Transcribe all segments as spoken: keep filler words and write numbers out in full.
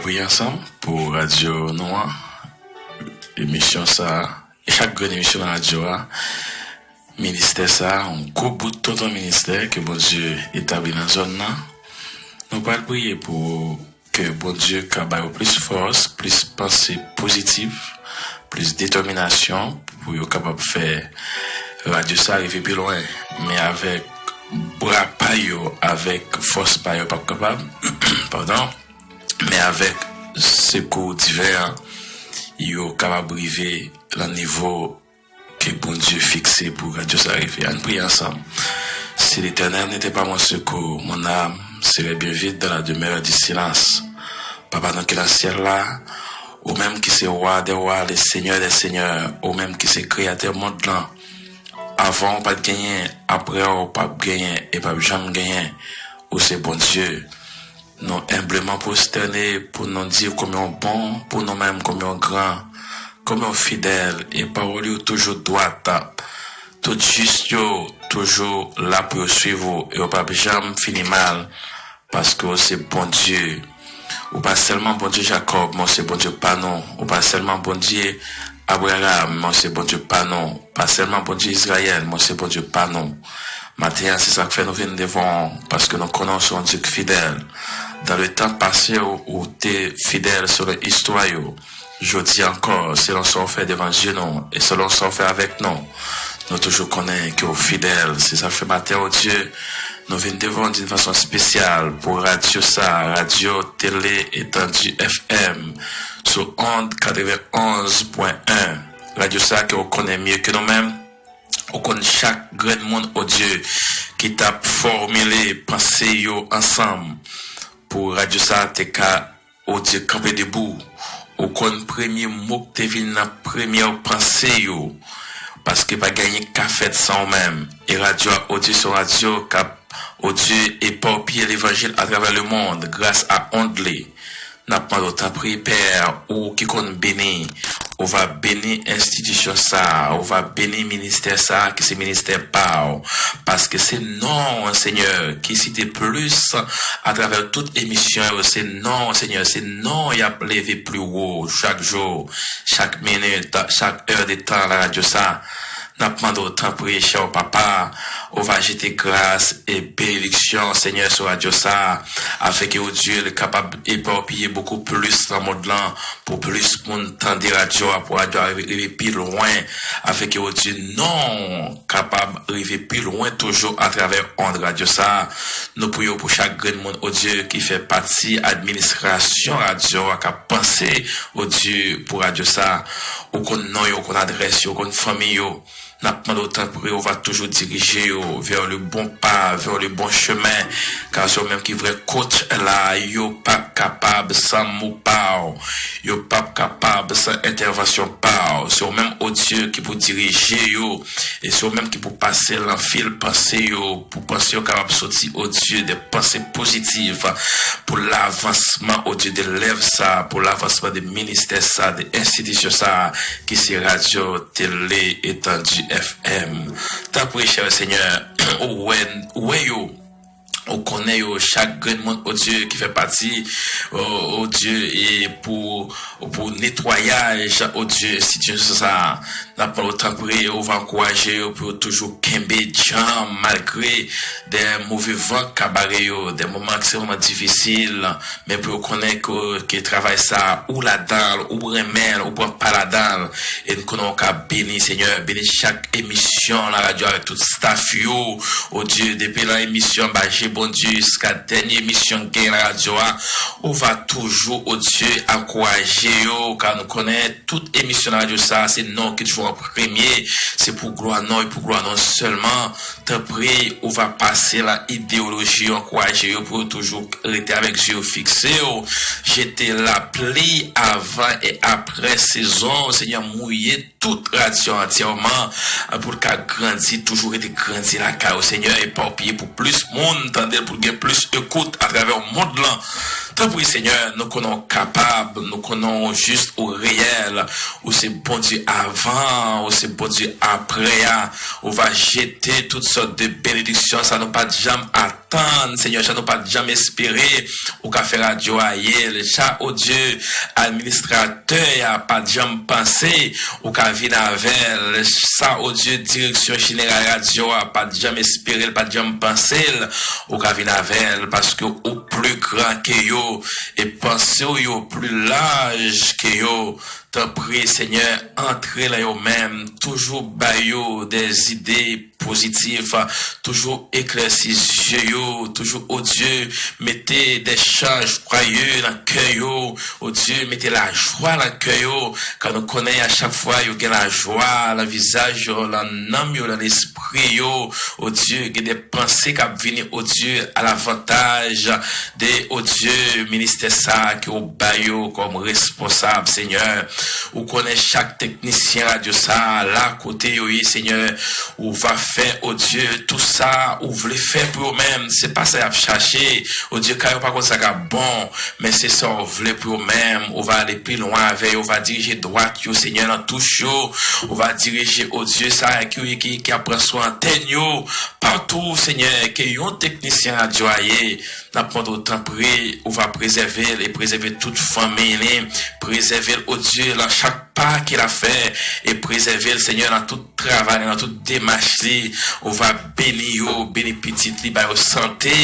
Priye ansanm pou radyo nou an, emisyon sa a, e chak grenn emisyon nan radyo a, ministè sa a, yon gwo bout tonton ministè ke Bondye etabli nan zòn nan. Nou pral priye pou ke Bondye ka ba yo plis fòs, plis panse pozitif, plis detèminasyon pou yo kapab fè radyo sa a rive pi lwen. Men avèk bra pa yo, avèk fòs pa yo, p ap kapab. Padon. Men avèk sekou diven an, yo kapab rive nan nivo ke Bondye fikse pou radyo sa a rive. Ann priye ansanm. Si l'Éternel n'était pas mon secours, mon âme serait bien vite dans la demeure du silence. Papa nou ki nan syèl la, ou menm ki se Wa dè wa, le Senyè dè senyè, ou menm ki se Kreyatè mond lan, avan w pa t genyen, apre w p ap genyen, e p ap janm genyen. Ou se Bondye. Nou enbleman pwostène pou nou di w konbyen w bon, pou nou menm konbyen w gran, konbyen w fidèl, e pawòl yo toujou dwat. Tout jis yo toujou la pou yo swiv ou, e yo p ap janm fini mal, paske w se Bondye. Ou pa sèlman Bondye Jakòb, men w se Bondye pa nou. Ou pa sèlman Bondye Abraram, men w se Bondye pa nou. Pa sèlman Bondye Izrayèl, men w se Bondye pa nou. Maten an, se sa k fè nou vin devan w, paske nou konnen w se yon Dye ki fidèl. Dans le tan pase, ou, ou te fidèl selon istwa yo. Jodi a ankò, selon sa w fè devan zye nou, e selon sa w fè avèk nou, nou toujou konnen ke w fidèl. Se sa k fè maten an, o Dye, nou vin devan w d'une façon spéciale pou radyo sa, radyo Tele Etandi F M, sou ond katrevenn onz pwen en. Radyo sa ke w konnen mye ke nou menm. Ou konn chak grenn moun, o Dye, ki t ap fòmile panse yo ansanm pou radyo sa te ka, o Dye, kanpe debou. Ou konn premye mo k te vin nan premye panse yo, paske pa gen anyen k ka fèt san ou menm. E radyo a, o Dye, se yon radyo k ap, o Dye, epapiye levanjil atravè lemonn gras a ond li. N ap mande w, tanpri, Pè, ou ki konn beni, ou va beni enstitisyon sa a, ou va beni ministè sa a, ki se ministè pa w. Paske se non w, Senyè, ki site plis atravè tout emisyon yo. Se non w, Senyè, se non w y ap leve pli wo chak jou, chak minit, chak è de tan nan radyo sa a. N ap mande w, tanpri, chè Papa, ou va jete gras e benediksyon, Senyè, sou radyo sa a, afin ke, o Dye, li kapab epapiye bokou plis nan mond lan, pou plis moun tande radyo a, pou radyo a rive, rive pi lwen, afin ke, o Dye, non w kapab rive pi lwen toujou atravè ond radyo sa a. Nou priye w pou chak grenn moun, o Dye, ki fè pati administrasyon radyo a, k ap panse, o Dye, pou radyo sa a. Ou konn non yo, ou konn adrès yo, ou konn fanmi yo. N ap mande w, tanpri, ou va toujou dirije yo vers le bon pas, vers le bon chemin, car se ou menm ki vrè coach la, yo p ap kapab san mo pa w, yo p ap kapab san entèvansyon pa w. Se ou menm, o Dye, ki pou dirije yo, e se ou menm ki pou pase nan fil panse yo, pou panse yo kapab soti, o Dye, de panse pozitif, pou lavansman, o Dye, de lèv sa, pou lavansman de ministè sa, de enstitisyon sa, ki se radyo Tele Etandi F M. Tanpri, chè Senyè, ou wè, ou wè yo, ou konnen yo, chak grenn moun, o Dye, ki fè pati, o, o Dye, e pou, pou netwayaj, o Dye, enstitisyon sa a. N ap mande w, tanpri, ou va ankouraje yo pou yo toujou kenbe djanm malgre de move van k ka bare yo, de moman ekstrèmman difisil, men pou yo konnen ke, ke travay sa a, ou ladan l, ou renmen l, ou pran pa ladan l. E n konnen w ka beni, Senyè, beni chak emisyon nan radyo avèk tout staff yo. O Dye, depi nan emisyon Ba Je Bondye jiska dènye emisyon k genyen nan radyo a, ou va toujou, o Dye, ankouraje yo, ka nou konnen tout emisyon nan radyo sa, se non w ki toujou an premye, se pou glwa non w e pou glwa non w sèlman. Tanpri, ou va pase nan ideyoloji yo, ankouraje yo pou yo toujou rete avèk zye yo fikse w, jete lapli avan e apre sezon, Senyè, mouye tout radyo antyèman, pou l ka grandi, toujou rete grandi lakay ou, Senyè, epapiye pou plis moun tande l, pou l gen plis ekout atravè mond lan. Tanpri, Senyè, nou konnen w kapab, nou konnen w jis, ou reyèl, ou se Bondye avan, ou se Bondye aprè a, ou va jete tout sòt de benediksyon, sa nou pa t janm atann, Senyè, sa nou pa t janm espere, ou ka fè radyo a ye, sa, o Dye, administratè a pa t janm panse, ou ka vin avè l, sa, o Dye, direksyon jeneral radyo a pa t janm espere l, pa t janm panse l, ou ka vin avè l, paske ou pli gran ke yo, e panse w yo pli laj ke yo. Tanpri, Senyè, antre nan yo menm, toujou ba yo de zide pozitif, toujou eklèsi zye yo, toujou, o Dye, mete de chaj jwaye nan kè yo, o Dye, mete lajwa nan kè yo, kan nou konnen a chak fwa yo gen lajwa nan vizaj yo, nan nanm yo, nan lespri yo, o Dye, gen de panse k ap vini, o Dye, alavantaj de, o Dye, ministè sa a ke w ba yo kòm responsab, Senyè. Ou konnen chak teknisyen radyo sa a, la kote yo ye, Senyè. Ou va fè, o Dye, tou sa ou vle fè pou yo menm. Se pa sa y ap chache. O Dye, ka yo pa konn sa k ap bon, men se sa w vle pou yo menm. Ou va ale pi lwen avè yo, ou va dirije dwat yo, Senyè, nan touch yo. Ou va dirije, o Dye, sa ki, ki, ki ap pran sou antèn yo. Patou, Senyè, ke yon teknisyen radyo a ye, n ap mande w tanpri, ou va prezève l e prezève tout fanmi li. Prezève l, o Dye, nan chak pa ke l ap fè, e prezève l, Senyè, nan tout travay li, nan tout demach li. Ou va beni yo, beni pitit li, ba yo sante,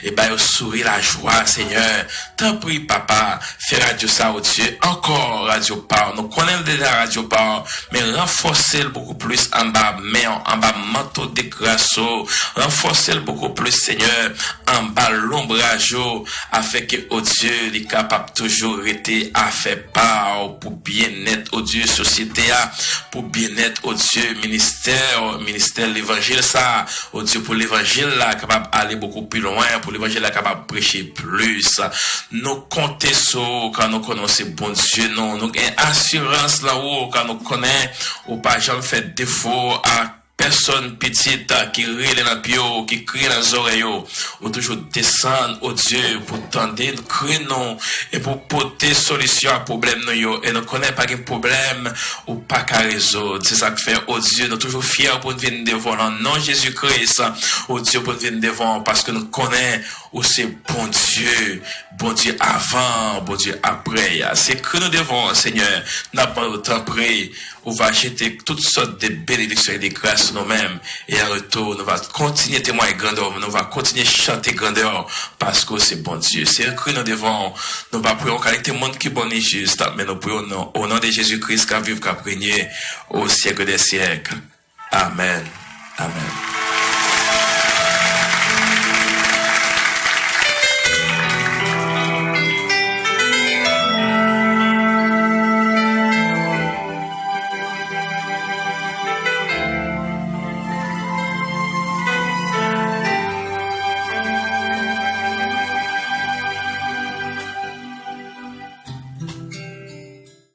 e ba yo souri lajwa, Senyè. Tanpri, Papa, fè radyo sa, o Dye, ankò radyo pa w. Nou konnen l deja radyo pa w, men ranfòse l bokou plis anba men w, anba manto de gras ou. Ranfòse l bokou plis, Senyè, anba lonbraj ou, afin ke, o Dye, li kapab toujou rete afè pa w pou byennèt, o Dye, sosyete a, pou byennèt, o Dye, ministè, ministè levanjil sa, o Dye, pou levanjil la kapab ale bokou pi lwen, pou levanjil la kapab preche plis. Nou konte sou ou, kan nou konnen w se Bondye nou. Nou gen asirans lan ou, kan nou konnen ou pa janm fè defo a pèsonn, pitit ki rele nan pye w, ki kriye nan zòrèy yo. Ou toujou desann, o Dye, pou tande kri nou e pou pote solisyon a pwoblèm nou yo. E nou konnen pa gen pwoblèm ou pa ka rezoud. Se sa k fè, o Dye, nou toujou fyè pou n vin devan w nan non Jezi Kris. O Dye, pou n vin devan w paske nou konnen ou se Bondye, Bondye avan, Bondye aprè. Se kri nou devan w, Senyè. N ap mande w, tanpri, ou va jete tout sòt de benediksyon e de gras sou nou menm. E an retou, nou va kontinye temwaye grandè w, nou va kontinye chante grandè w, paske w se Bondye. Se kri nou devan w. Nou pa priye yon kalite moun ki bon ni jis, men nou priye w non, o non de Jezi Kris k ap viv, k ap renye o syèk dè syèk. Amèn. Amèn.